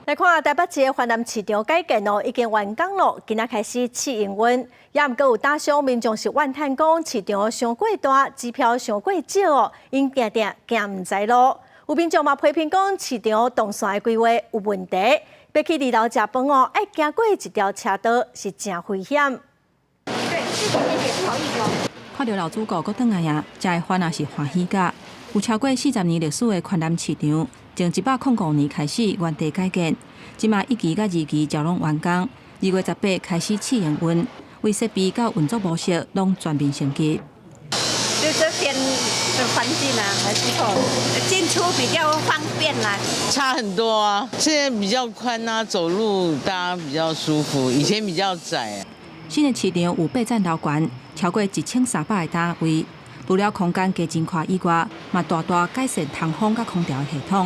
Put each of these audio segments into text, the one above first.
來看台北市的環南市場改建哦，已經完工咯，今仔開始試營運。也毋過有打傷民眾是怨嘆講市場傷過大，支票傷過少哦，𪜶定定行毋知路。有民眾嘛批評講市場動線的規劃有問題，欲去二樓食飯哦，愛行過一條車道是誠危險。看著老主顧閣轉來啊，遮的番仔是歡喜甲。有超過40年歷史的環南市場，從105年開始原地改建，這馬一期佮二期就攏完工，2月18開始試營運，為設備佮運作模式攏全面升級。就這邊的環境啊，還不錯，進出比較方便啦。差很多啊，現在比較寬啊，走路大家比較舒服，以前比較窄。新的市場有八層樓懸，超過1300个攤位。除了空間加真寬以外，嘛大大改善通風佮空調的系統。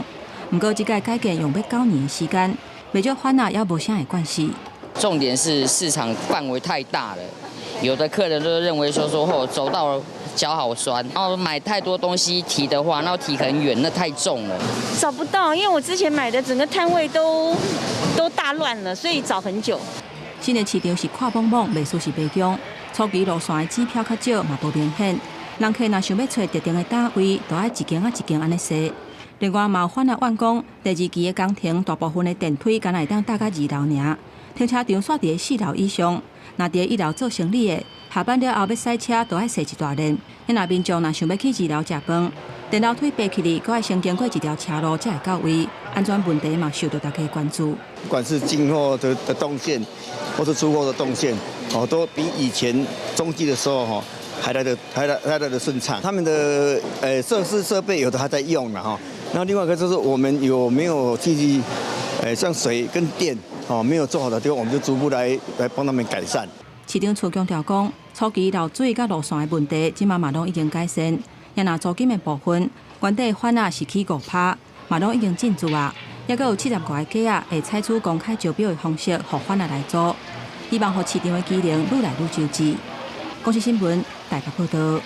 毋過，這屆改建用欲9年的時間，袂少番仔猶無啥會慣勢。重點是市場範圍太大了，有的客人都認為說哦，走到腳好酸，然後買太多東西提的話，那提很遠，那太重了。找不到，因為我之前買的整個攤位都大亂了，所以找很久。新的市場是闊莽莽，袂輸是白宮。初期路線的指標較少，嘛無明顯。人客若想欲揣特定的攤位，就愛一間仔一間按呢踅。另外，嘛有番仔怨講，第二期的工程大部分的電梯干焦會當搭到二樓爾，停車場煞佇咧四樓以上。若佇咧一樓做生理的，下班了後欲駛車，都愛踅一大輪。若民眾若想欲去二樓食飯，電樓梯爬起來，閣愛先經過一條斜路才會到位，安全問題嘛受著大家關注。不管是進貨的動線，或是出貨的動線，哦，都比以前中繼的時候，吼，還來得順暢。他們的設施設備有的還在用了哈。那另外一個就是我們有沒有繼續，像水跟電，哦，沒有做好的地方，我們就逐步來幫他們改善。市長處強調講，初期漏水佮路線的問題，這馬嘛攏已經改善。若租金的部分，原底番仔是起5趴，嘛攏已經進駐啊。猶閣有75個格仔會採取公開招標的方式，予番仔來租，希望予市場的機能愈來愈周至。公視新聞台北報導。